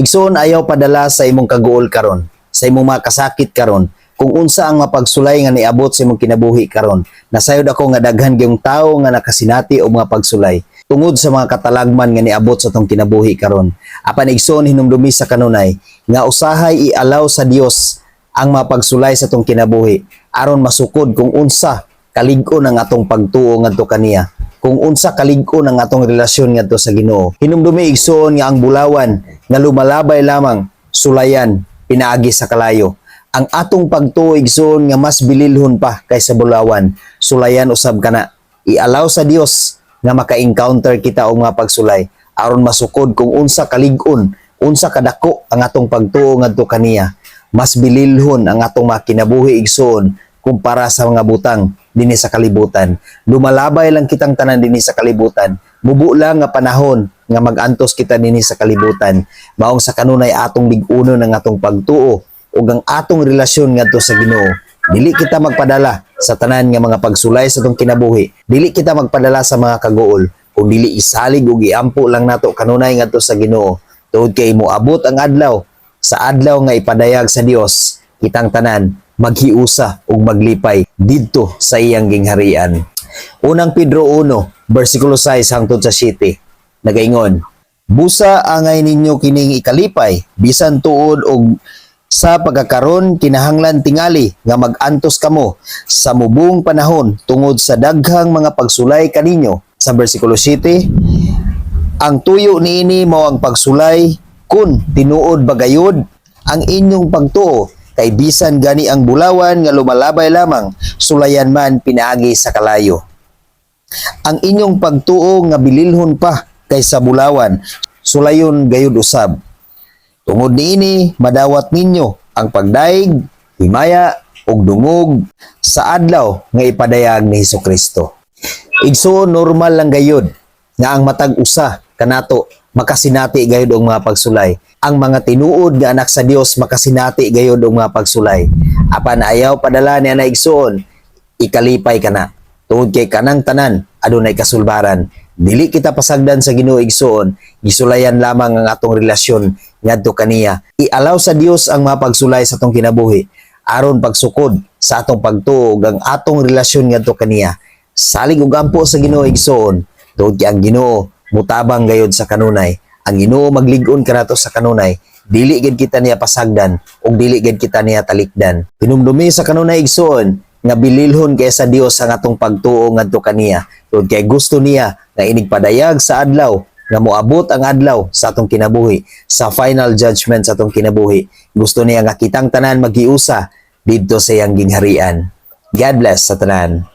Igsoon, ayaw padala sa imong kaguol karon, sa imong mga kasakit karon, kung unsa ang mapagsulay nga niabot sa imong kinabuhi karon. Nasayod ako nga daghan gyung tawo nga nakasinati og mga pagsulay tungod sa mga katalagman nga niabot sa atong kinabuhi karon. Apan igsoon, hinumdumi sa kanunay nga usahay i-allow sa Dios ang mga pagsulay sa atong kinabuhi aron masukod kung unsa kalig-on ang atong pagtuo ngadto kaniya, kung unsa kalig-on ang atong relasyon ngadto sa Ginoo. Hinumdumi, igsoon, nga ang bulawan nga lumalabay lamang, sulayan pinaagi sa kalayo. Ang atong pagtuo, igsoon, nga mas bililhon pa kaysa bulawan, sulayan usab kana. I-allow sa Dios nga maka-encounter kita og mga pagsulay aron masukod kung unsa kalig-on, unsa kadako ang atong pagtuo ngadto kaniya. Mas bililhon ang atong mga kinabuhi, igsoon, kumpara sa mga butang dinhi sa kalibutan. Lumalabay lang kitang tanan dinhi sa kalibutan. Mubo lang nga panahon nga magantos kita dinhi sa kalibutan. Maong sa kanunay atong lig-unon ang atong pagtuo ug ang atong relasyon ngadto sa Ginoo. Dili kita magpadala sa tanan nga mga pagsulay sa atong kinabuhi. Dili kita magpadala sa mga kaguol. Kung dili, isalig ug iampo lang nato kanunay ngadto sa Ginoo. Tungod kay moabot ang adlaw, sa adlaw nga ipadayag sa Dios, kitang tanan maghiusa ug maglipay didto sa iyang gingharian. Unang Pedro 1, versikulo 6 hangtod sa 7. Nagaingon, "Busa angay ninyo kining ikalipay, bisan tuod og sa pagkakaron kinahanglan tingali nga mag-antos kamo sa mubong panahon tungod sa daghang mga pagsulay kaninyo." Sa versikulo 7, "Ang tuyo niini mao ang pagsulay kun tinuod bagayod ang inyong pagtuo, kay bisan gani ang bulawan nga lumalabay lamang, sulayan man pinaagi sa kalayo. Ang inyong pagtuo nga bililhon pa kaysa bulawan, sulayon gayud usab. Tungod niini madawat ninyo ang pagdaig, himaya ug dungog sa adlaw nga ipadayag ni Hesukristo." Igsoon, normal lang gayud nga ang matag usa kanato makasinati gayud og mga pagsulay. Ang mga tinuod nga anak sa Dios makasinati gayud og mga pagsulay. Apan ayaw padala ni ana, igsoon, ikalipay kana. Tungod kay kanang tanan adunay kasulbaran. Dili kita pasagdan sa Ginoo, igsoon, gisulayan lamang ang atong relasyon ngadto kaniya. I-allow sa Dios ang mga pagsulay sa atong kinabuhi aron pagsukod sa atong pagtuo ug ang atong relasyon ngadto kaniya. Salig ug ampo sa Ginoo, igsoon, tungod kay ang Ginoo mutabang gayod sa kanunay. Ang Ginoo maglig-on kanato sa kanunay. Dili gid kita niya pasagdan ug dili gid kita niya talikdan. Hinumdumi sa kanunay, igsoon, nga bililhon kay sa Dios ang atong pagtuo ngadto kaniya. Tungod kay gusto niya nga inigpadayag sa adlaw nga moabot ang adlaw sa atong kinabuhi, sa final judgment sa atong kinabuhi. Gusto niya nga kitang tanan maghiusa didto sa iyang gingharian. God bless sa tanan.